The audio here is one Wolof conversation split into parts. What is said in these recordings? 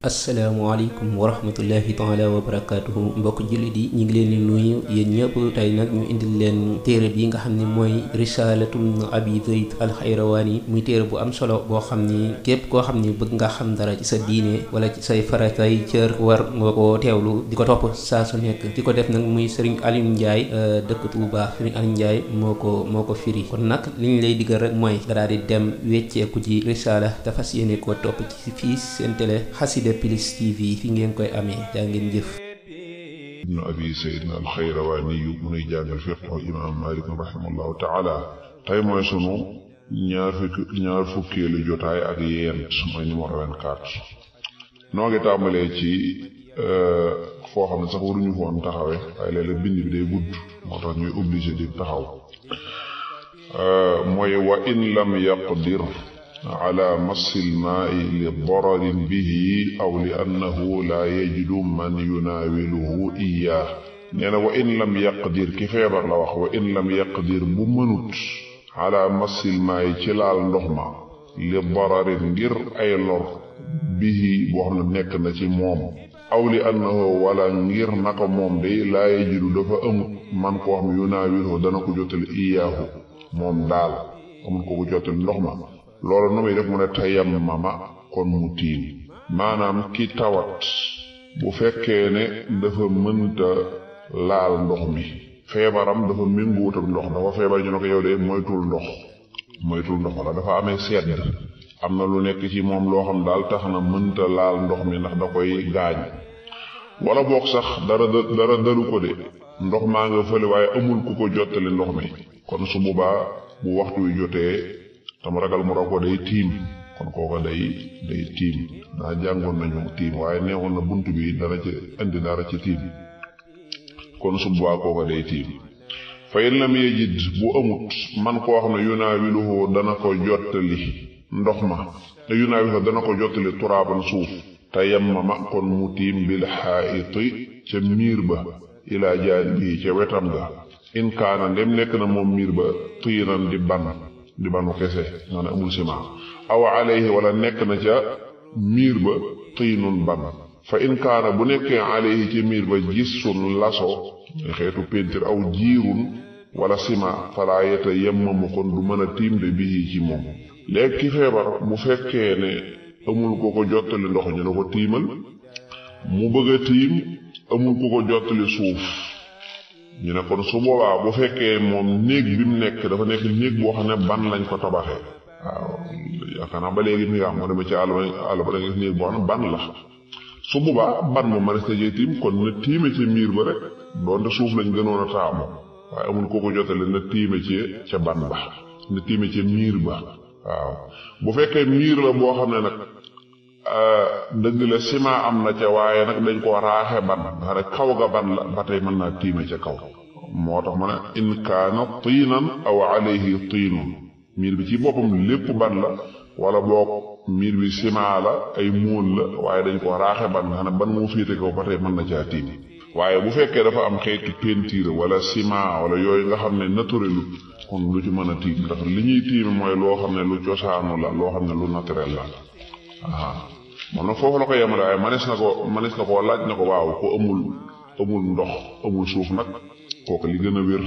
asalaamaaleykum wa rahmatullahi taala wa barakaatuhu mbokk jullit yi ñu ngi leen di nuyu yéen ñëpp tey nag ñu indil leen téere bi nga xam ne mooy risalatum abi zayd alxayrawaani muy téere bu am solo boo xam ni képp koo xam ni bëgg nga xam dara ci sa diine wala ci say faratay cër war nga ko teewlu di ko topp saa su nekk di ko def nag muy Serigne Aliou Ndiaye dëkk Touba Serigne Aliou Ndiaye moo ko firi kon nag li ñu lay diggal rek mooy nga daal di dem wecceeku ci risala te fas yéene koo topp ci fii seen télé Xassida Plus TV fi ngeen koy amee jaa ngeen jëf. ibnu abi zayd alxayrawaani yu mu nuy jàngal fiqhu imaam Maalik rahimahullahu taala tey mooy sunu ñaar fukkeelu jotaay ak yéen mooy numéro 24. noo ngi tàmbalee ci foo xam ne sax waruñu foon taxawee waaye léeg-léeg bind bi day gudd moo tax ñuy obligé di taxaw mooy wa in lam yaqdir ala massil maa'i li dararin bihi aw li annahu laa yajidu man yunaawiluhu iyaah nee na wa in lam yaqdir ki feebar la wax wa in lam yaqdir bu mënut ala massil maa'i ci laal ndox ma li dararin ngir ay lor bihi boo xam ne nekk na ci moom aw li annahu wala ngir naka moom day laa yajidu dafa amut man koo xam ne yunaawiluhu dana ko jottali iyaahu moom daal amul ko ko jottali ndox ma loolu nu muy def mu ne tayammama kon mu tiim maanaam ki tawat bu fekkee ne dafa mënta laal ndox mi feebaram dafa méngoowut ak ndox dafa feebar ñu ne ko yow de moytul ndox la dafa amee sedd am na lu nekk ci moom loo xam daal tax na mënta laal ndox mi ndax da koy gaañ wala boog sax dara dalu ko de ndox maa nga fële waaye amul ku ko jottali ndox mi kon su boobaa bu waxtu wi jotee tam ragal mu raw ko day tiim kon kooka day tiim daa jàngoon nañu tiim waaye neexoon na bunt bi dana ci indi dara ci tiim kon su boobaa kooka day tiim fa in lam yajid bu amut man koo xam ne yunaawiluhu dana ko jottali ndox ma te yunaawiluhu dana ko jottali turaaban suuf tayammama kon mu tiim bil xaa'iti ca miir ba ilaa jaanibi ca wetam ga in kaana ndem nekk na moom miir ba tiiran di banu kese maanaam amul ciment aw alayhi wala nekk na ca miir ba tiinun ban fa in kaana bu nekkee alayhi ci miir ba gissun laso xeetu pentir aw jiirun wala ciment falaa yatayammamu kon du mën a tiim de bii ci moom léegi ki feebar bu fekkee ne amul ko ko jottali ndox ñu ne ko tiimal mu bëgg a tiim amul ko ko jottali suuf ñu ne kon su boobaa bu fekkee moom néeg bi mu nekk dafa nekk néeg boo xam ne ban lañ ko tabaxee waaw yaakaar naa ba léegi mi nga xam moo demee ci àll ba da nga gis néeg boo xam ne ban la su boobaa ban moom mënees na cee tiim kon na tiime ci miir ba rek doonte suuf lañ gënoon a taamu waaye amul ko ko jotale na tiime ci ca ban ba na tiime ci miir ba waaw bu fekkee miir la boo xam ne nag dëgg la ciment am na ca waaye nag dañ koo raaxe ban ndax rek kaw ga ban la ba tey mën naa tiime ca kaw moo tax ma ne in kaana tiinan aw alayhi tiinun miir bi ci boppam lépp ban la wala boog miir bi ciment la ay móol la waaye dañ koo raaxe ban nga xam ne ban moo féete kaw ba tey mën na caa tiim waaye bu fekkee dafa am xeeti peinture wala ciment wala yooyu nga xam ne naturel kon lu ci mën a tiim ndax li ñuy tiime mooy loo xam ne lu cosaanu la loo xam ne lu naturel la moom nag foofu la ko yemale waaye manees na ko laaj na ko waaw ko amul ndox amul suuf nag kooku li gën a wér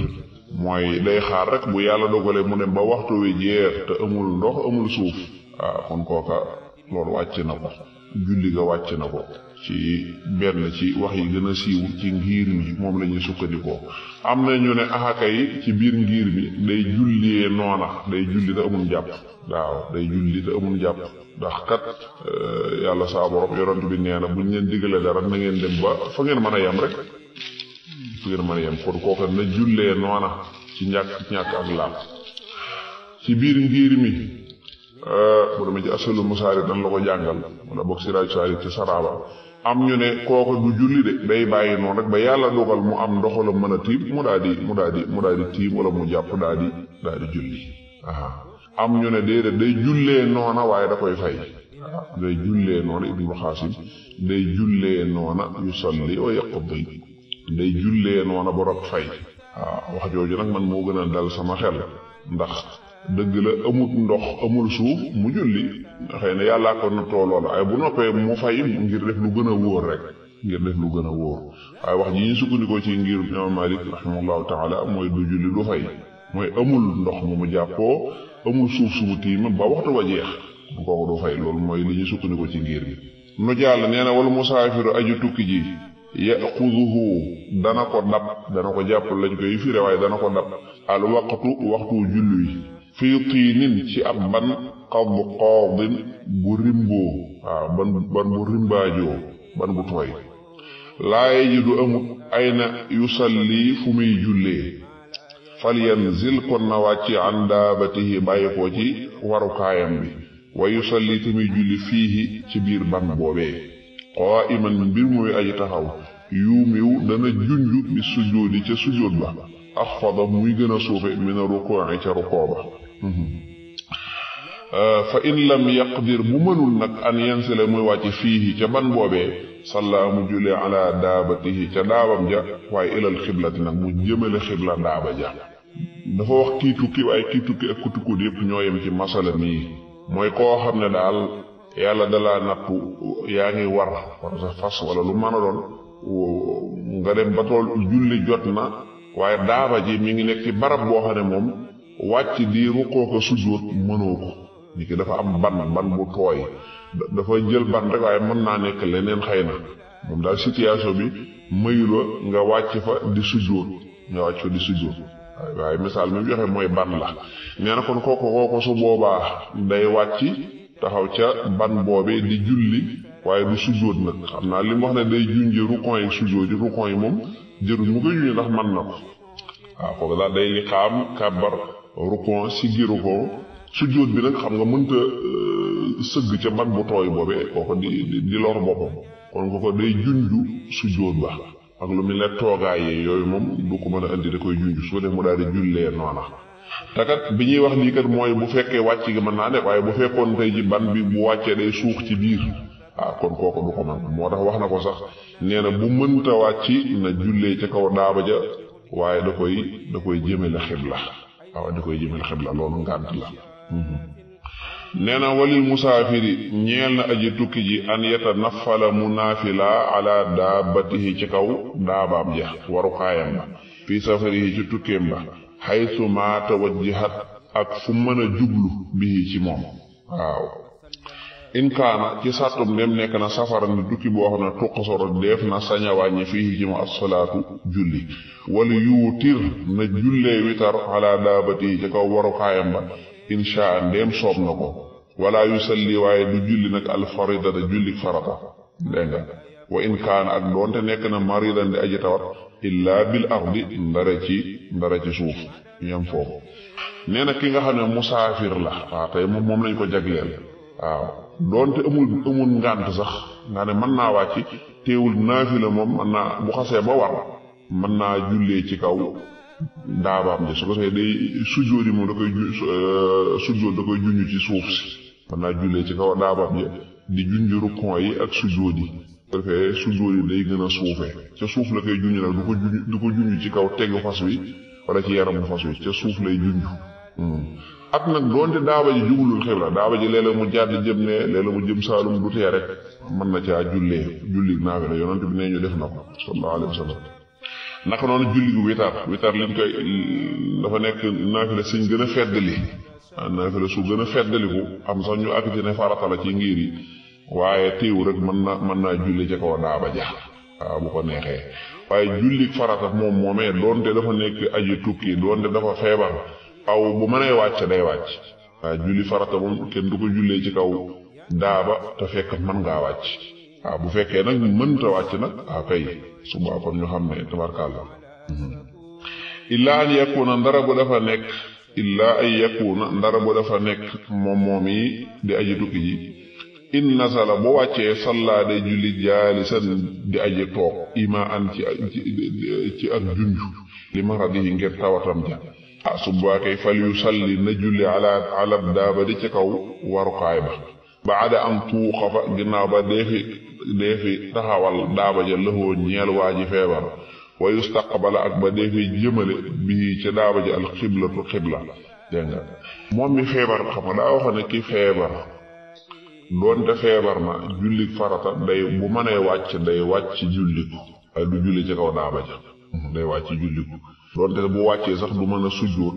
mooy day xaar rek bu yàlla dogalee mu dem ba waxtu wi jeex te amul ndox amul suuf kon kooka loolu wàcc na ko julli ga wàcc na ko ci benn ci wax yi gën a siiw ci ngir mi moom la ñuy sukkandikoo am na ñu ne axaka yi ci biir ngir mi day jullee noona day julli te amul jàpp waaw day julli te amul jàpp ndax kat yàlla saa borom yonent bi nee na buñ leen diggalee dara na ngeen dem ba fa ngeen mën a yem rek fa ngeen mën a yem kon kooka na jullee noona ci ñàkk ak laab ci biir ngir mi bu demee ci asalu musaari dan la ko jàngal wala boog siraaj saari ci saraba am ñu ne kooka du julli de day bàyyi noonu rek ba yàlla dogal mu am ndox la mën a tiim mu daal di tiim wala mu jàpp daal di julli am ñu ne déedéet day jullee noona waaye da koy fay day jullee noona ibnu xaasim day jullee noona yusalli wa yaqdi day jullee noona ba rot fay wax jooju nag man moo gën a dal sama xel ndax dëgg la amut ndox amul suuf mu julli xëy na yàllaa ko nattoo loola waaye bu noppee mu fay ngir def lu gën a wóor rek ngir def lu gën a wóor waaye wax ji ñu sukkandikoo ci ngir Imaam Maalik rahimahullahu taala mooy du julli du fay mooy amul ndox mu jàppoo amul suuf su mu tiim ba waxtu wa jeex kooku du fay loolu mooy li ñu sukkandikoo ci ngir bi nu jàll nee na wal musaafiru aju tukki ji yaxuduhu dana ko dab dana ko jàpp lañ koy firi waaye dana ko dab al waxtu julli wi fii tiinin ci ab ban xab xoodin bu rimboo waaw ban bu rimbaajoo ban bu tooy laa yajidu amut ayna yusalli fu muy jullee falyanzil kon na wàcc an daabatihi bàyyi ko ci warukaayam bi wa yusalli te muy julli fiihi ci biir ban boobee qaa'iman mbir muy aji taxaw yuumiw dana junju bi sujjóodi ca sujjóot ba axfada muy gën a suufe mina rukuu'i ca rukoo ba fa in lam yaqdir bu mënul nag an yansila muy wàcc fiihi ca ban boobee salla mu jullee ala daabatihi ca daabam ja waaye ilal xiblati nag mu jëmale xibla daaba ja dafa wax kii tukki waaye kii tukki ak ku tukkut yépp ñoo yem ci masala nii mooy koo xam ne daal yàlla dalaa nattu yaa ngi war sa fas wala lu mën a doon nga dem ba tool julli jot na waaye daaba ji mi ngi nekk ci barab boo xam ne moom wàcc di rukkoo ko sujjóot mënoo ko ni ki dafa am ban bu tooy dafa jël ban rek waaye mën naa nekk leneen xëy na moom daal situation bi mayula nga wàcc fa di sujjóot nga wàcc fa di sujjóot waaye misaal mi joxe mooy ban la nee na kon kooku su boobaa day wàcc taxaw ca ban boobee di julli waaye du sujjóot nag xam naa li mu wax ne day junje rukon yi sujjóot yi rukon yi moom jërul mu koy junje ndax mën na ko waaw kooku daal day li xaam kàbbar rukon siggi rukon sujjóot bi nag xam nga mënta sëgg ca ban bu tooy boobee kooku di lor boppam kon kooku day junju sujjóot ba ak lu mel ne toogaayee yooyu moom du ko mën a indi da koy junj su ko def mu daal di jullee noona takat bi ñuy wax lii kat mooy bu fekkee wàcc gi mën naa nekk waaye bu fekkoon tey ji ban bi bu wàccee day suux ci biir kon kooku du ko mën moo tax wax na ko sax nee na bu mënta wàcc na jullee ca kaw daaba ja waaye da koy jëmale xibla waaw da koy jëmale xibla loolu ngànt la nee na walil musaafiri ñeel na aji tukki ji an yatanafala mu naafila ala daabatihi ci kaw daabaam ja warukaayam ba fii safarihi ci tukkeem ba xaytu ma tawajjahat ak fu mën a jublu bii ci moom waaw in kaana ci sàttum dem nekk na safaran di tukki boo xam ne tuqasoro def na saña wàññi fii ci mu as-salaatu julli wala yuutir na jullee witar ala daabatihi ci kaw warukaayam ba inshaa ndéem soob na ko wala yusalli waaye du julli nag alfaridata julli farata dégg nga wa in kaana ak doonte nekk na maridan di aji tawat illaa bil ardi ndara ci suuf yam foofu nee na ki nga xam ne musaafir la waaw tey moom lañ ko jagleel waaw doonte amul ngànt sax nga ne mën naa wàcc teewul naafila moom mën naa bu xasee ba war mën naa jullee ci kaw daabaam ji su ko defee day sujjóot yi moom da koy junj ci suuf si mën naa jullee ci kaw daabaam ji di junj rukon yi ak sujjóot yi su ko defee sujjóot yi day gën a suufee ca suuf la koy junj nag du ko junj ci kaw tegu fas wi wala ci yaramu fas wi ca suuf lay junj ak nag doonte daaba ji jublul xibla daaba ji léeg-léeg mu jàdd jëm ne léeg-léeg mu jëm saalum du tee rek mën na caa julli naafila yonent bi nee ñu def na ko sallallahu alayhi wa sallam naka noonu julli gu witar liñ koy dafa nekk naafila suñ gën a feddali naafila su gën a feddaliku am sax ñu akkiti ne farata la ci ngir yi waaye téew rek mën naa julli ca kaw daaba ja waaw bu ko neexee waaye julli farata moomee doonte dafa nekk aji tukki doonte dafa feebar aw bu mënee wàcc day wàcc waaw julli farata moom kenn du ko jullee ci kaw daaba te fekk mën ngaa wàcc waaw bu fekkee nag mënta wàcc nag kay suba kon ñu xam ne tabarkàlla illaa an yakuna ndara bu dafa nekk moom yi di aji tukki ji in nasala bu wàccee salla day julli jaalisan di aji toog ima an ci ak junj li maradihi ngir tawatam ja subaa kay fal yu salli na julli ala daaba di ci kaw warukaay ba baada am tuuxa fa ginnaaw ba deefi taxawal daaba ja lëxoo ñeel waa ji feebar wa yustaqbala ak ba deefi jëmale bii ca daaba ja al xiblatu xibla dégg nga moom mi feebar xam nga daa waxoon ne ki feebar doonte feebar na julli farata day bu mënee wàcc day wàcc julli ko waaye du julli ci kaw daaba ja day wàcc julli ko doonte bu wàccee sax du mën a sujjóot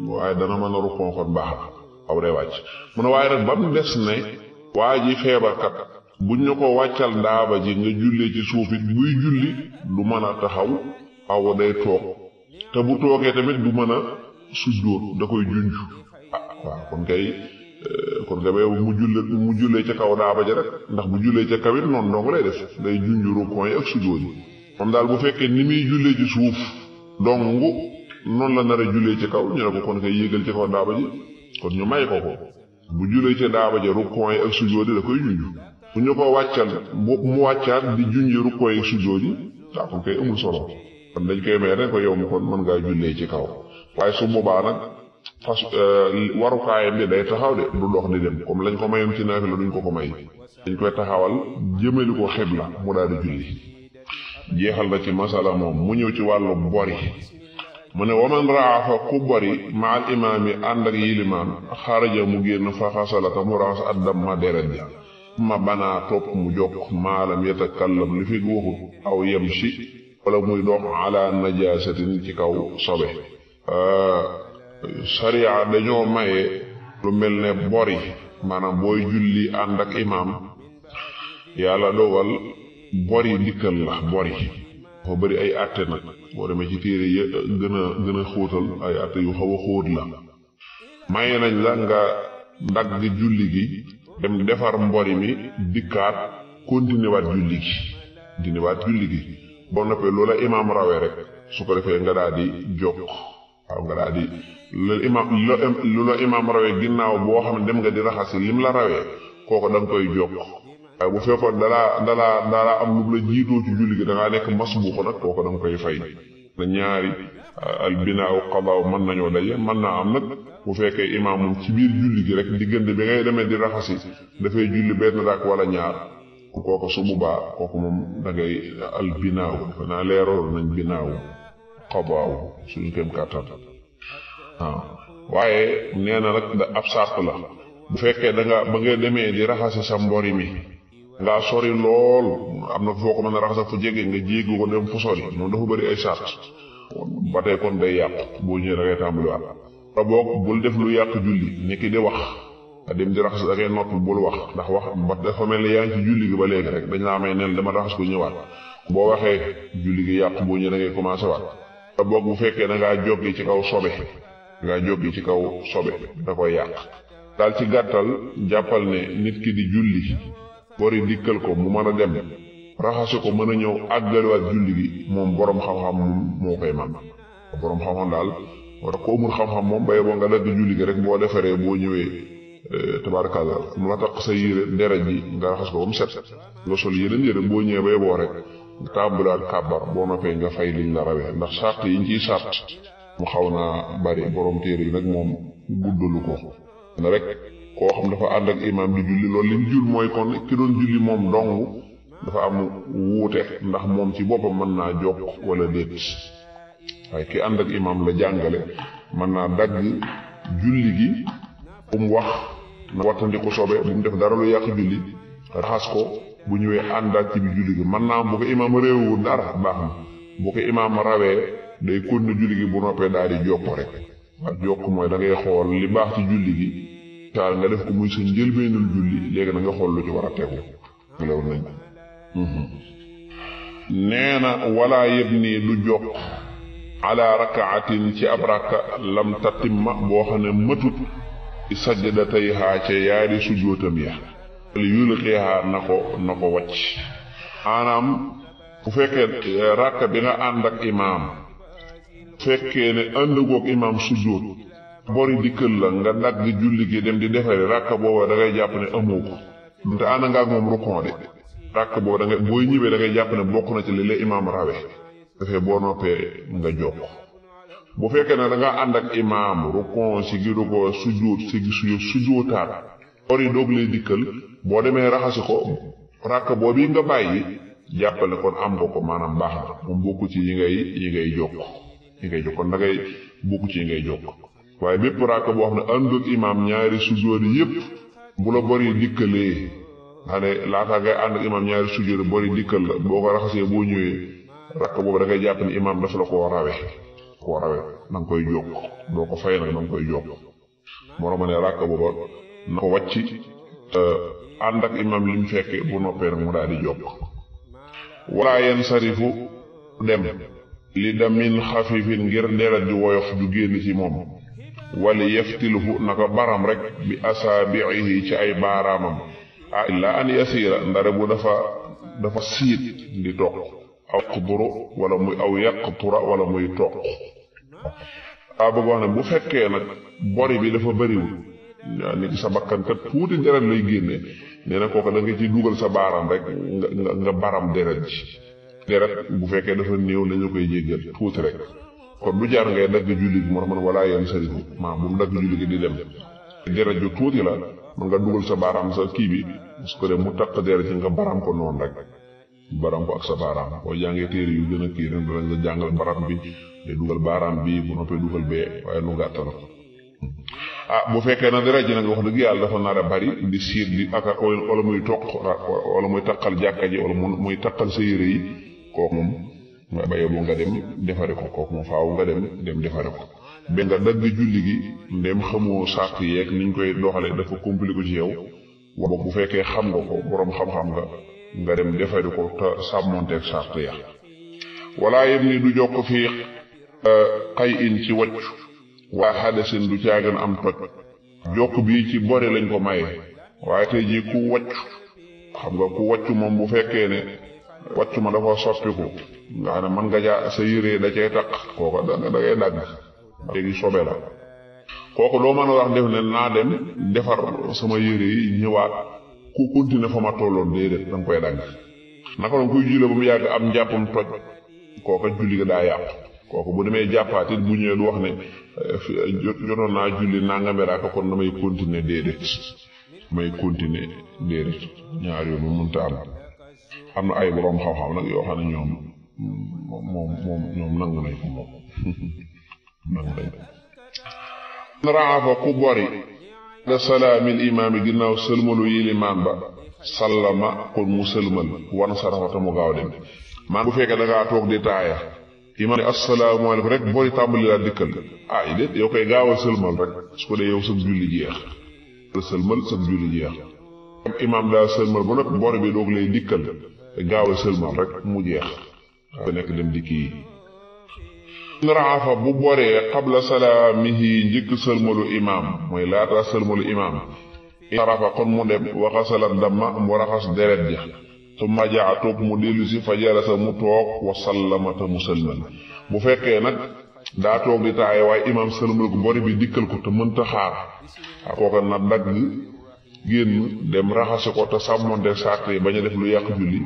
waaye dana mën a rukkoo kon baax na aw day wàcc mu ne waaye nag ba mu des ne waa ji feebarkat buñ ñu ko wàccal daaba ji nga jullee ci suuf it buy julli du mën a taxaw aw day toog te bu toogee tamit du mën a sujjóot da koy junj waaw kon kay mu jullee ca kaw daaba ja rek ndax bu jullee ca kawit noonu dong lay def day junj rukkoo yi ak sujjóot yi moom daal bu fekkee ni muy jullee ci suuf dong noonu la nar a jullee ci kaw ñu ne ko kon kay yéegal ci kaw daaba ji kon ñu may ko bu jullee ca daaba ja rukkoo yi ak sujjóot yi da koy junj bu ñu ko wàccal mu wàccaat di junjee rukkoo yi ak sujjóot yi daa kon kay amul solo kon dañ koy may rek ko yow mi kon mën ngaa jullee ci kaw waaye su boobaa nag fas warukaayam bi day taxaw de du dox di dem comme lañ ko mayoon ci naafila duñ ko may dañ koy taxawal jëmali ko xibla mu daal di julli jeexal na ci masala moom mu ñëw ci wàllu bori mu ne waman raafa ku bori maal imaam yi ànd ak yilimaan xaraja mu génn fa xasalata mu raxas addam ma deret ja ma banaa topp mu jokk maalam yatakallam li fi waxut aw yamshi wala muy dox ala najaasatin ci kaw sobe sariya dañoo maye lu mel ne bori maanaam booy julli ànd ak imaam yàlla dogal bori dikkal la bori dafa bëri ay àtte nag boo demee ci téere yi gën a xóotal ay àtte yu xaw a xóot la maye nañ la nga dagg julli gi dem defar mbori mi dikkaat continuer waat julli gi boo noppee loola imaam rawee rek su ko defee nga daal di jokk waaw nga daal di lu la imaam rawee ginnaaw boo xam ne dem nga di raxasi lim la rawee kooku da nga koy jokk waaye bu fekkoon dalaa am lu la jiitoo ci julli gi da ngaa nekk masbuuq nag kooku da nga koy fay na ñaari al binaaw qadaaw mën nañoo daje mën naa am nag bu fekkee imaam moom ci biir julli gi rek diggante bi ngay demee di raxasi dafay julli benn rak wala ñaar kooku su boobaa kooku moom da ngay al binaaw dafa naa leeroon nañ binaaw qadaaw suñu kéem kàttan waaw waaye nee na nag ab sart la bu fekkee ba nga demee di raxasi sa mbori mi ngaa sori lool am na foo ko mën a raxasa fu jege nga jéegu ko dem fu sori noonu dafa bëri ay sart ba tey kon day yàqu boo ñëwee da ngay tàmbaliwaat te boog bul def lu yàq julli ni ki di wax nga dem di raxas da ngay noppi bul wax ndax wax ba dafa mel ni yaa ngi ci julli gi ba léegi rek dañ laa may neen dama raxas ko ñëwaat boo waxee julli gi yàqu boo ñëwee da ngay commencé waat te boog bu fekkee da ngaa jógee ci kaw sobe da koy yàq daal ci gàttal jàppal ne nit ki di julli bori dikkal ko mu mën a dem raxasi ko mën a ñëw àggaliwaat julli gi moom boroom xam-xam moo koy man boroom xam-xam daal wala ko amul xam-xam moom baye boo nga dagg julli gi rek boo defaree boo ñëwee tabaarkalla mu la tax sa yére deret ji nga raxas ko ba mu set nga sol yeneen yére boo ñëwee baye boo rek nga tàmbalaat kàbbar boo noppee nga fay liñ la rawee ndax sart yi ñu ciy sart mu xaw naa bari boroom téere yi nag moom guddalu ko na rek koo xam dafa ànd ak imaam di julli loolu li ñu jul mooy kon ki doon julli moom dong dafa am wuute ndax moom ci boppam mën naa jokk wala déet waaye ki ànd ak imaam la jàngale mën naa dagg julli gi bu mu wax na wattandiku sobe bu mu def dara lu yàq julli raxas ko bu ñëwee àndaat ci bi julli gi mën naa bu ko imaam réewul dara baax na bu ko imaam rawee day continuer julli gi bu noppee daal di jokk rek waaw jokk mooy da ngay xool li baax ci julli gi taal nga def ko muy sa njëlbeenul julli léegi na nga xool lu ci war a tegu lew nañ nee na wala yëb nii du jokk ala rakaatin ci ab rakka lam tatimma boo xam ne matut ci sajdatayha ca yaari sujjóotam ya yulqiha na ko wacc maanaam bu fekkee rakka bi nga ànd ak imaam fekkee ne àndagoog imaam sujjóot bori dikkal la nga dagg julli gi dem di defari rakka booba da ngay jàpp ne amoo ko te ànd nga ak moom rukon de rakka booba da ngay booy ñibbee da ngay jàpp ne bokk na ci li la imaam rawe dafay boo noppee nga jokk bu fekkee ne da nga ànd ak imaam rukon si gi rukon sujjóot si gi sujjóotaat bori doog lay dikkal boo demee raxasi ko rakka boobu nga bàyyi jàppale kon am nga ko maanaam baax na moom bokku ci yi ngay jokk yi ngay jokk kon da ngay bokk ci yi ngay jokk waaye bépp rakk boo xam ne àndul imaam ñaari sujjóot yépp bu la bor yi dikkalee nga ne laata ngay ànd ak imaam ñaari sujjóot bor yi dikkal la boo ko raxasee boo ñëwee rakk boobu da ngay jàpp ni imaam dafa la koo rawe da nga koy jokk doo ko fay nag da nga koy jokk moo ma ne rakk booba na ko wàcc ànd ak imaam li mu fekke bu noppee nag mu daal di jokk wala yenn sarifu dem li damin xafifin ngir deret ju woyof ju génn ci moom wala yeftilhu naka baram rek bi asaabihi ci ay baaraamam illa an yasiira ndare bu dafa siit di toq aw quduru wala muy aw yaqtura wala muy toq bëgg wax ne bu fekkee nag bori bi dafa bëriwul nit ki sa bakkan kat tuuti deret lay génne nee na kooku da nga ci dugal sa baaraam rek nga baram deret ji deret bu fekkee dafa néew lañu koy jéggal tuuti rek kon du jaar ngay dagg julli gi moo tax man walaa yenn sarifu maa bu mu dagg julli gi di dem deret ju tuuti la man nga dugal sa baaraam sa kii bi su ko def mu takk deret ci nga baram ko noonu rek baram ko ak sa baaraam boo jàngee téere yu gën a kii rek danañ la jàngal baram bi day dugal baaraam bi bu noppee dugal bee waaye nu gàttal ko bu fekkee na deret ji nag wax dëgg yàlla dafa nar a bari di siir di aka wala muy toq wala muy takkal jàkka ji wala muy takkal sa yére yi kooku moom ba yóbbu nga dem defare ko kooku moom faaw nga dem defare ko ba nga dagg julli gi ndem xamoo sart yeeg niñ koy doxale dafa compliqué ci yow wa bu fekkee xam nga ko boroom xam-xam nga dem defare ko te sàmmonteeg sart ya wala yem ni du jokk fii xay in ci waccu waa xadasin du caagan am toj jokk bii ci bore lañ ko maye waaye tey jii ku waccu xam nga ku waccu moom bu fekkee ne waccu ma dafa soppiku nga xam ne man nga jaa sa yére da cay taq kooko da ngay dagg léegi sobe la kooku doo mën a wax def ne naa dem defar sama yére yi ñëwaat ku continuer fa ma tolloon déedéet da nga koy dagg naka noonu kuy julli ba mu yàgg am njàppam toj kooka julli ga daa yàqu kooku bu demee jàppaat it bu ñëwee du wax ne jotoon naa julli nangami raaka kon damay continuer déedéet ñaar yoon mu mënta am na ay borom xam-xam nag yoo xam ne ñoom nangu nañ ko moom nangu nañ ko raafa ku bori da salaamil imaam yi ginnaaw sëlmalu yilimaan ba sallama kon mu sëlmal wan sarafata mu gaaw dem maa bu fekkee da ngaa toog di taaya imaam ne asalaamaaleykum rek bori tàmbali laa dikkal yi déet yow koy gaawal sëlmal rek su ko dee yow sag julli jeex imaam daa sëlmal ba nag bori bi doog lay dikkal gaawal sëlmal rek mu jeex ba nekk dem dikki yi raafa bu boree qabla salaamihi njëkk sëlmalu imaam mooy laata sëlmalu imaam rafa kon mu dem waxasala damma mu raxas deret ja summa jaa toog mu dellu si fa jalasa mu toog wa sallamata mu sëlmal bu fekkee nag daa toog di taaye waaye imaam sëlmal ko bori bi dikkal ko te mënta xaar kooka na dagg génn dem raxasi ko te sàmmonte sàrt yi bañ a def lu yàq julli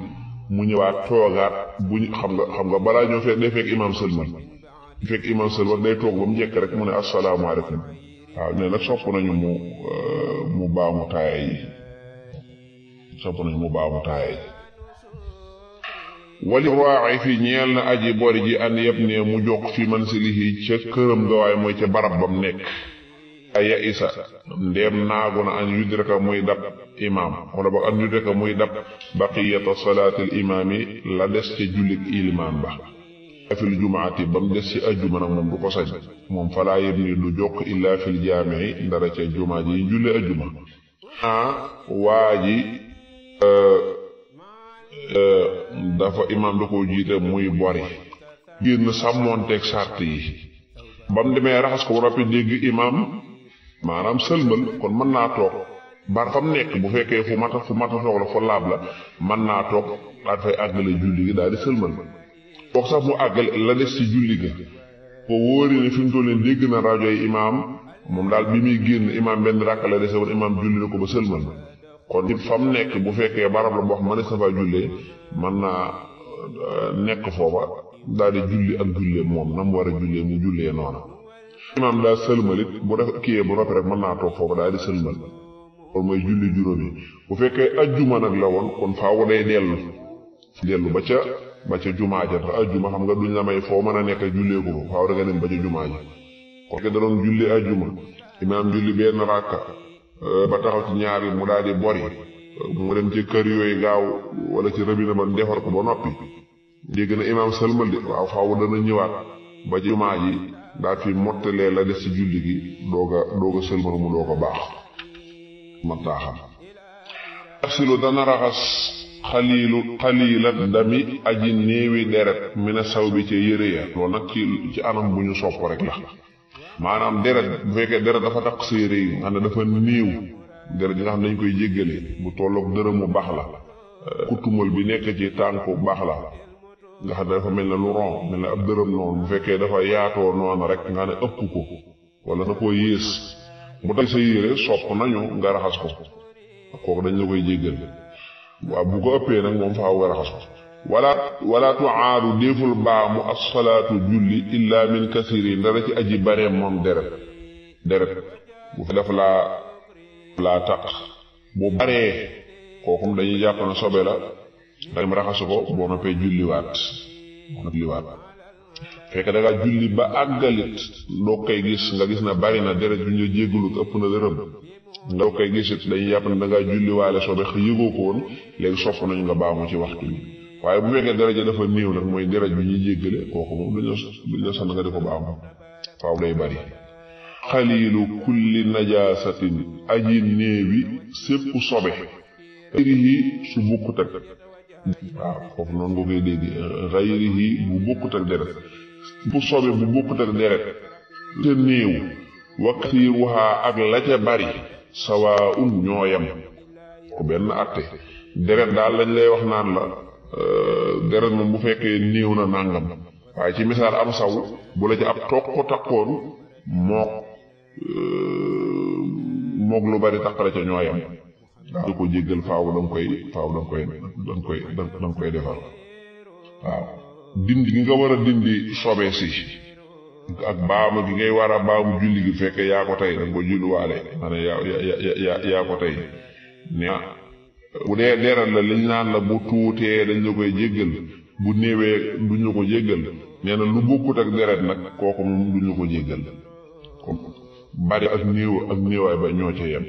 mu ñëwaat toogaat xam nga balaa ñoo fekk day fekk imaam sëlmal day toog ba mu njëkk rek mu ne asalaamaaleykum ne nag sopp nañu mu baamu taaya yi wali raaxi fi ñeel na aji bori ji an yëpp ne mu jokk fi mansilihi ca këram ga waaye mooy ca barab bam nekk ya isa ndeem naagu na an yudraka muy dab imaam wala ba an yudraka muy dab baqiyata salaatil imaami la des ca jullit ilimaan ba fil jumaati ba mu des ci ajjuma nag moom du ko sañ moom falaa yëpp ni du jokk illaa fil jaamii ndara ca jumaa ji julli ajjuma waa ji dafa imaam da koo jiite muy bori génn sàmmoonteeg sàrt yi ba mu demee raxas ko ba noppi dégg imaam maanaam sëlmal kon mën naa toog bar fa mu nekk bu fekkee fu mata toog la fa laab la mën naa toog daal fay àggale julli gi daal di sëlmal boog sax mu àggale la des ci julli ga ko wóori ne fi mu toll nii dégg na rajo yi imaam moom daal bi muy génn imaam benn rakk la dese woon imaam julli na ko ba sëlmal kon it fa mu nekk bu fekkee barab la boo xam ne sa fa jullee mën naa nekk foofa daal di julli ak jullee moom na mu war a jullee mu jullee noonu imaam daal sëlmalit bu def kiyee bu noppi rek mën naa toog foofa daal di sëlmal kon mooy julli juróomi bu fekkee ajjuma nag la woon kon faaw day dellu ba ca ba ca jumaa ja ndax ajjuma xam nga duñ la may foo mën a nekk jullee ko faaw da nga dem ba ca jumaa ji kon da doon julli ajjuma imaam julli benn rakka ba taxaw ci ñaari mu daal di bori mu dem ci kër yooyu gaaw wala ci rëbina ba defar ko ba noppi dégg na imaam sëlmal de waaw faaw dana ñëwaat ba ci jumaa ji daa fi mottalee la des ci julli gi doog a sëlmal mu doog a baax man taa xam asilu dana raxas xaliila dami aji néewi deret mina saw bi ci yére ya loolu nag ci anam bu ñu sopp rek la maanaam deret bu fekkee deret dafa takk sa yére yi nga xam ne dafa néew deret yi nga xam ne dañ koy jéggale bu tolloog dërëm mu baax la kutumal bi nekk ci tànku baax la nga xam ne dafa mel ne lu ron mel ne ab dërëm noonu bu fekkee dafa yaatoo noonu rek nga ne ëpp ko wala na koo yées bu takk sa yére sopp nañu nga raxas ko kooku dañ la koy jéggal waaw bu ko ëppee nag moom faaw nga raxas ko wala tuaadu déeful baamu as-salaatu julli illa min kasiri ndara ci aji bareem moom deret bu fi daf laa taq bu baree kookum dañuy jàpp na sobe la dañu raxasu ko boo noppee julliwaat fekk da nga julli ba àggalit doo koy gis nga gis na bari na deret ju ñu jéggalut ëpp na dërëm nga koy gisit dañuy jàpp ne da ngaa julliwaale sobe yëgoo ko woon léegi sopp nañu nga baamu ci waxtu bi waaye bu fekkee deret ji dafa néew nag mooy deret bi ñuy jéggale kooku moom duñ la sant nga di ko baamu faaw day bari xaliilu kulli najaasatin aji néewi sépp sobe xayrihi su bokkut ak waaw foofu noonu nga koy dégg xayrihi bu bokkut ak deret bu sobe bu bokkut ak deret te néew wa kasiiruha ak la ca bari sawaa'un ñooyam ko benn atte deret daal lañ lay wax naan la deret moom bu fekkee néew na nàngam waaye ci misaal am saw bu la ci ab toq ko takkoon mook lu bari taqale ca ñooyam waaw ko jéggal faaw danga koy defar waaw dindi gi nga war a dindi sobe si ak baamu gi ngay war a baamu julli gi fekke yaa ko tey danga ko julliwaale maanaam yaa ko tey ne bu dee deret la liñ naan la bu tuutee dañ la koy jéggal bu néewee duñ la ko jéggal nee na lu bokkut ak deret nag kooku moom duñ la ko jéggal bari ak néewaay ba ñoo ca yem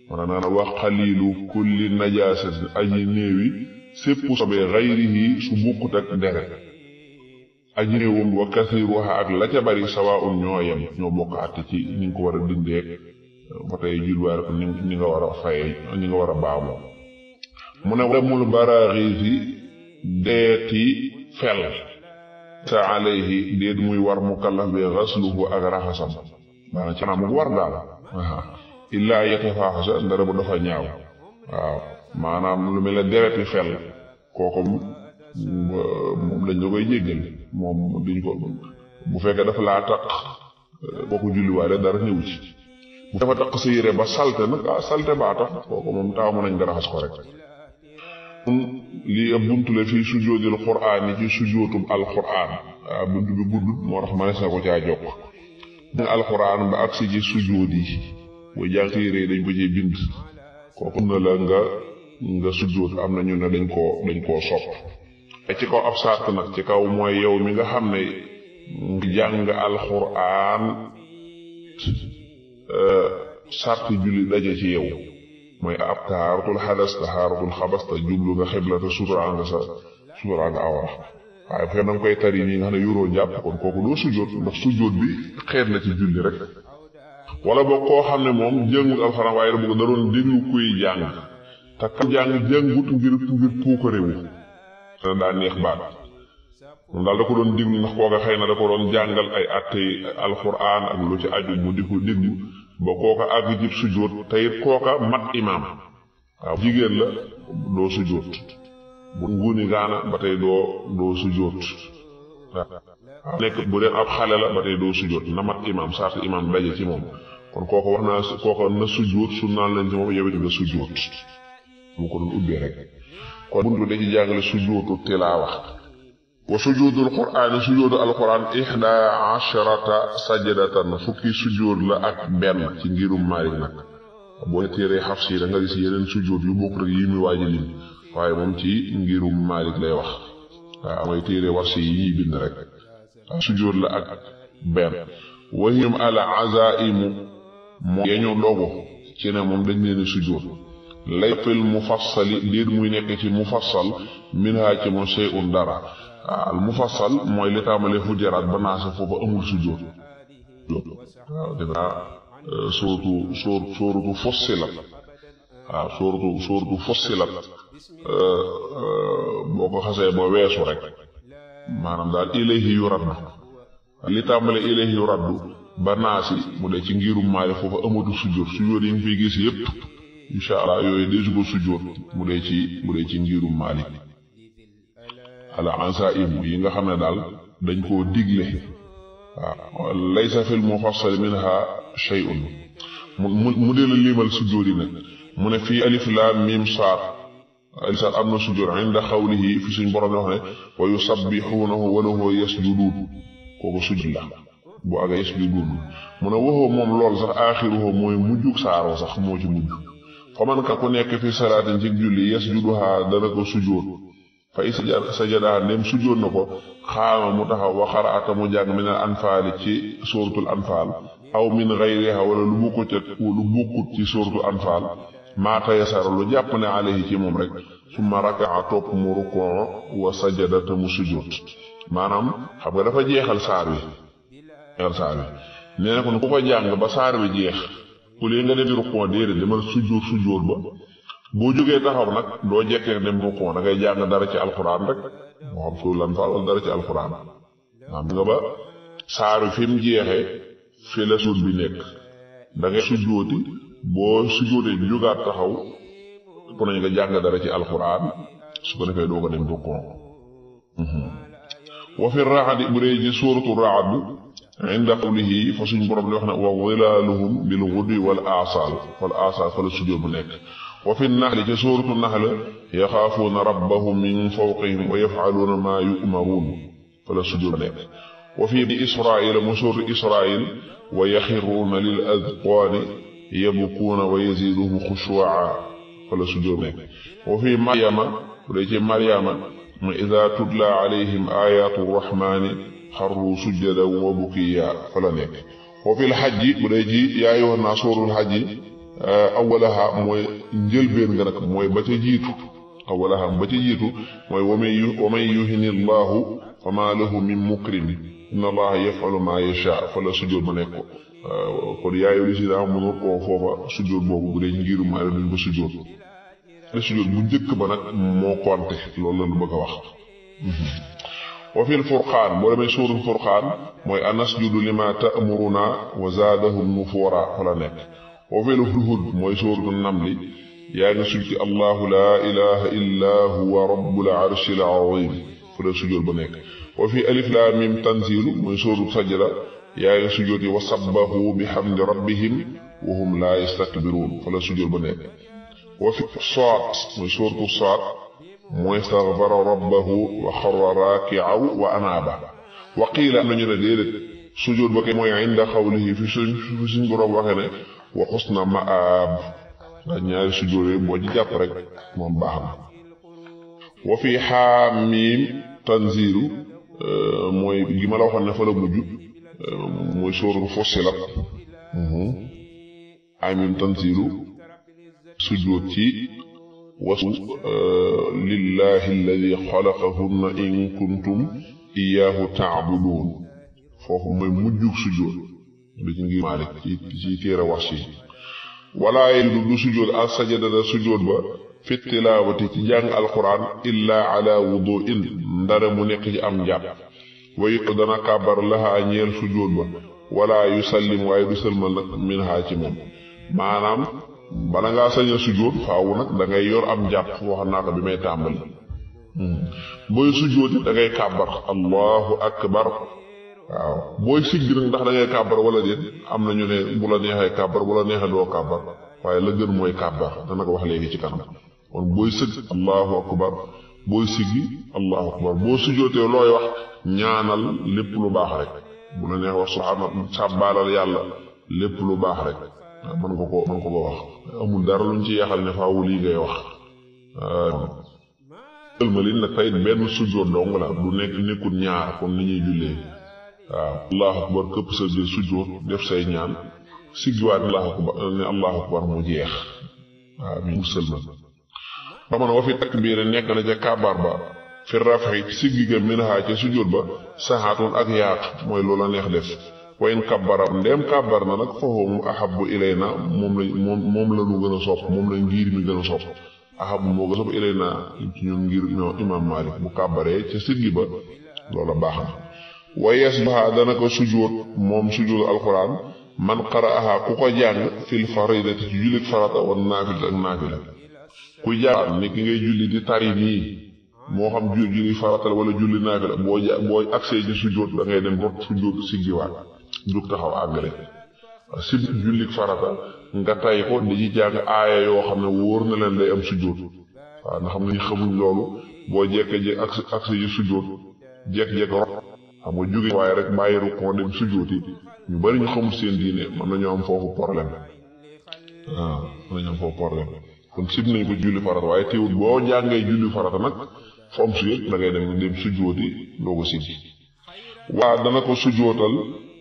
wala naan wax xaliilu kulli najaasatin aji néewi sépp sobee xayrihi su bokkut ak deret aji néewum wa kasiruha ak la ca bari sawaa'un ñoo yem ñoo bokk àtte ci ni nga ko war a dindeek ba tey julwaare ko ni nga war a faye ni nga war a baamoo mu ne demul baraaxiisi deeti fel sa alayhi déet muy war mukallaf bi xasluhu ak raxasam maanaam ci anam war daal illaa yatafaaxasa ndara bu dafa ñaaw waaw maanaam lu mel ne dereti fel kooku moom dañ la koy jéggal moom duñ ko bu fekkee dafa laa taq boo ko julliwaale dara ñëw ci bu dafa taq sa yére ba salte nag salte baa tax kooku moom taamu nañ nga raxas ko rek lii ab buntu la fii sujoodil qur'aan yi ci sujootum alqur'aan waaw buntu bi gudd moo tax manes na ko caa jokk alqur'aan ba agsi ci sujood yi booy jàng téere dañ ko ci bind kooku na la nga sujood am na ñu ne dañ koo sopp ci kaw ab sart nag ci kaw mooy yow mi nga xam ne ngi jàng alqur'aan sarti julli daje ci yow mooy ab tahaaratul xadas tahaaratul xabas te jublu nga xibla te suturaa nga awra waaye bu fekkee da nga koy tari nii nga xam ne yoroo jàpp kon kooku doo sujjóot ndax sujjóot bi xeet la ci julli rek wala boog koo xam ne moom jàngul alxuraan waaye da doon déglu kuy jàng te kam jàngut ngir puukarewu te daa neex baat moom daal da ko doon déglu ndax kooka xëy na da ko doon jàngal ay attey alxuraan ak lu ci aju mu di ko déglu ba kooka àgg jib sujjóot te it kooka mat imaam waaw jigéen la doo sujjóot bu nguuni gaana ba tey doo sujjóot waaw nekk bu dee ab xale la ba tey doo sujjóot na mat imaam sarti imaam daje ci moom kon kooka wax naa kooka na sujjóot su naan leen ci moom yow it nga sujjóot mu ko doon ubbee rek kon buntu da ci jàngale sujjóotu tilaawa wa sujudul qur'aan sujudu alquran 11 sajdatan fukki sujud la ak benn ci ngirum Maalik nag boo téeree Hafs da nga gis yeneen sujud yu bokk rek yi muy waaji lim waaye moom ci ngirum Maalik lay wax waaw mooy téere warsi yi ñuy bind rek sujjóot la ak benn wahim al azaimu moo yeñu dogu ci ne moom dañ leen sujjóot lay fil mufassali déet muy nekk ci mufassal minha ci moom shay'un dara al mufassal mooy li tàmbalee Hujuraat ba Naas foofu amul sujjóot waaw def naa sóoratu Fussilat waaw sóoratu Fussilat boo ko xasee ba weesu rek maanaam daal ilayhi yuraddu li tàmbale ilayhi yuraddu ba Naas mu dee ci ngirum Maalik foofu amatu sujjóot sujjóot yi nga fiy gis yépp insha allah yooyu deesu ko sujjóot mu dee ci ngirum Maalik ala ansaim yi nga xam ne daal dañ koo digle waaw laysa fil mufassal minha shay'un mu dee la limal sujjóot yi nag mu ne fii alif laam miim saad alif saad am na sujjóot inda xawlihi fi suñ borom wax ne wa yusabbihuunahu wa lahu yasjuduun kooku sujjóot la bu aga yasjuduun mu ne waxoo moom lool sax aaxiruhu mooy mujjug saaroo sax moo ci mujj fa man ka ku nekk fi salaatin ci julli yasjuduha dana ko sujjóot fa is sajada ndem sujjóot na ko xaama mu taxaw wa xaraata mu jàng min al anfaali ci suratul anfaal aw min gayriha wala lu bokkut ci suratul anfaal maa tayasara lu jàpp ne alayhi ci moom rek summa rakaa topp mu rukoo wa sajada te mu sujjóot maanaam xam nga dafa jeexal saar wi nee na kon ku ko jàng ba saar wi jeex ku lee nga defi rukoo déedéet demal sujjóot ba boo jógee taxaw nag doo jekkee dem rukoo da ngay jàng dara ci alxuraan rek moo xam suul lan faal wala dara ci alxuraan xam nga ba saar wi fi mu jeexee fi la suut bi nekk da ngay sujjóoti boo sujjóotee jógaat taxaw ku nañ nga jàng dara ci alxuraan su ko defee doo ko dem rukoo wa fi raxadi bu dee ci suuratu raxad inda qawlihi fa suñ borom di wax ne wa zilaaluhum bil ghudwi wal aasaal fa la sujjóot bu nekk wa fi naxli ci suuratu naxl yaxaafuuna rabbahum min fawqihim wa yaf'aluuna maa yu'maruun fa la sujjóot bu nekk wa fi israil mu suuratu israil wa yaxiruuna lil azqaani yabkuuna wa yaziiduhum xushuu'an fa la sujjóot bu nekk wa fi maryama bu dee ci maryama mu idaa tutlaa alayhim aayaatu rahmaani xarru sujjadan wa bukiya fa la nekk wa fil xajji bu dee ci yaa ayyuhan naas suuratul xajji awwalaha mooy njëlbeen nga nag mooy ba ca jiitu awwalaha ba ca jiitu mooy wa man yuhini llahu fa maa lahu min mukrim inna allaha yaf'alu maa yashaa fa la sujjóot ba nekk kon yaa ayyuhal laziina aamanu koo foofa sujjóot boobu bu dee ngiru maa la duñ ba sujjóot bu njëkk ba nag moo konte loolu la lu bëgg a wax wa fil furqaan boo demee suurul furqaan mooy anasjudu lima ta'muruna wa zaadahum nufuura fa la nekk wa fil hudhud mooy suuratul namli yaa ngi sujj allahu laa ilaha illa huwa rabbul arshil azim fa la sujjóot ba nekk wa fi alif laam miim tanziilu mooy suuratul sajda yaa ngi sujjóot wa sabbahu bihamdi rabbihim wa hum laa yastakbiruun fa la sujjóot ba nekk wa fi Saad mooy suuratu Saad mooy istaghfara rabbahu wa xarra raaki'an wa anaaba wa qiila am nañu ne déedéet sujjóot ba kay mooy inda xawlihi fi suñ boroom waxee ne wa xusna ma'aab ndax ñaari sujjóot yi boo ci jàpp rek moom baax na wa fi xaamiim tanziilu mooy gi ma la waxoon ne fa la mujj mooy suuratu Fussilat xaamiim tanziilu sujjóot ci wasu lillahi alladi xalaqahunna in kuntum iyaahu ta'buduun foofu mooy mujjug sujjóot bi ci ngir Maalik ci téere wax si walaa yejudu du sujjóot al sajadata sujjóot ba fi tilaawati ci jàng alquran illaa ala wudu'in ndare mu nekk ci am njàpp wa it dana kàbbar lahaa ñeel sujjóot ba wala yusallim waaye du sëlmal nag minhaa ci moom maanaam bala ngaa sañ a sujjóot faawu nag da ngay yor am njàpp wax naa ko bi may tàmbali booy sujjóot da ngay kàbbar allahu akbar waaw booy sigg nag ndax da ngay kàbbar wala déet am na ñu ne bu la neexee kàbbar bu la neexee doo kàbbar waaye la gën mooy kàbbar dana ko wax léegi ci kanam kon booy sëgg allahu akbar booy siggi allahu akbar boo sujjóotee looy wax ñaanal lépp lu baax rek bu la neex wax subhaana sàbbaalal yàlla lépp lu baax rek mën nga ko wax amul dara luñ ci yaxal ne faawu lii ngay wax sëlmalin nag tey benn sujjóot dong la du nekkul ñaar comme ni ñuy jullee waaw allahu akbar këpp sa biir sujjóot def say ñaan siggiwaat ne allahu akbar mu jeex waaw mu sëlmal ba man wa fi takbiir nekk na ca kàbbar ba fi rafi siggi ga minha ca sujjóot ba saxaatun ak yaatu mooy loola neex def wayn kabbara ndéem kàbbar na nag foofu ahabbu ilayna moom la ñu gën a sopp moom la ngir mi gën a sopp ahabbu moo gën a sopp ilayna ci ñun ngir ñoo imam Malik bu kàbbaree ca siggi ba loola baax na wa yasbaha dana ko sujjóot moom sujjóot alquran man qara'aha ku ko jàng fil faridati ci jullit farata wa naafila ak naafila ku jàng ni ki ngay julli di tari nii moo xam julli farata wala julli naafila boo agsee ci sujjóot da ngay dem rot sujjóot siggiwaat jóg taxaw àggale si julli farata nga tay ko di ci jàng aaya yoo xam ne wóor na leen day am sujjóot waaw nga xam ne ñu xamuñ loolu boo jekke-jekk agsee ci sujjóot jekk-jekk rot xam nga jóge waaye rek bàyyi rukkoo dem sujjóoti ñu bari ñu xamul seen diine mën nañoo am foofu problème waaw mën nañoo am foofu problème kon sib nañ ko julli farata waaye teewul boo jàngee julli farata nag fu am sujjóot da ngay dem sujjóoti doo ko siggi waa dana ko sujjóotal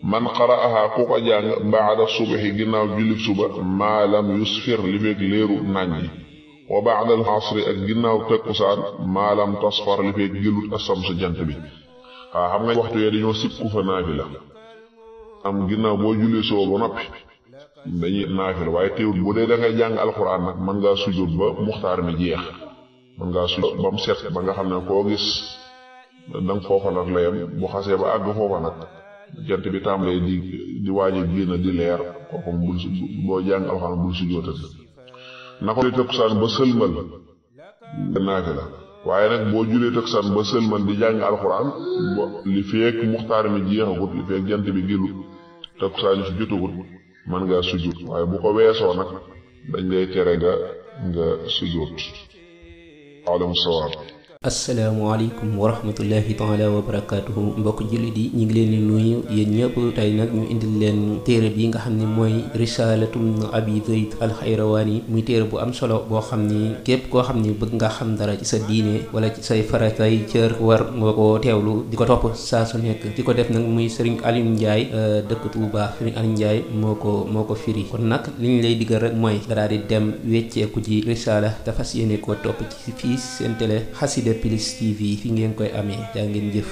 man qara'aha ku ko jàng ba'da subhi ginnaaw julli suba maa lam yusfir li fekk leeru nañ yi wa ba'da al-asri ak ginnaaw takkusaan maa lam tasfar li fekk gëlut as-samsu jant bi waaw xam nga waxtu yee dañoo sib ku fa naafila am ginnaaw boo jullee soo ba noppi dañuy naafila waaye teewul bu dee da ngay jàng alxuraan nag mën ngaa sujjóot ba muxtaar mi jeex mën ngaa sujjóot ba mu set ba nga xam ne koo gis danga foofa nag la yem bu xasee ba àgg foofa nag jant bi tàmbalee di waaje génn di leer kooku boo jàng alxuraan bul sujjóotati na ko takkusaan ba sëlmal naafila waaye nag boo julee takkusaan ba sëlmal di jàng alxuraan li feek muxtaar mi jeexagut li feek jant bi gélut takkusaan si jotagut mën ngaa sujjóot waaye bu ko weesoo nag dañ lay tere nga sujjóot alam sawaab. asalaamaaleykum wa rahmatullahi taala wa barakaatuhu mbokk jullit yi ñu ngi leen di nuyu yéen ñëpp tey nag ñu indil leen téere bi nga xam ne mooy risalatum abi zayd alxayrawaani muy téere bu am solo boo xam ni képp koo xam ni bëgg nga xam dara ci sa diine wala ci say faratay cër war nga ko teewlu di ko topp saa su nekk di ko def nag muy Serigne Alioune Ndiaye dëkk Touba Serigne Alioune Ndiaye moo ko firi kon nag li ñu lay diggal rek mooy nga daal di dem wecceeku ji risala te fas yéene koo topp ci fii seen télé Xassida Plus TV fi ngeen koy amee jaa ngeen jëf.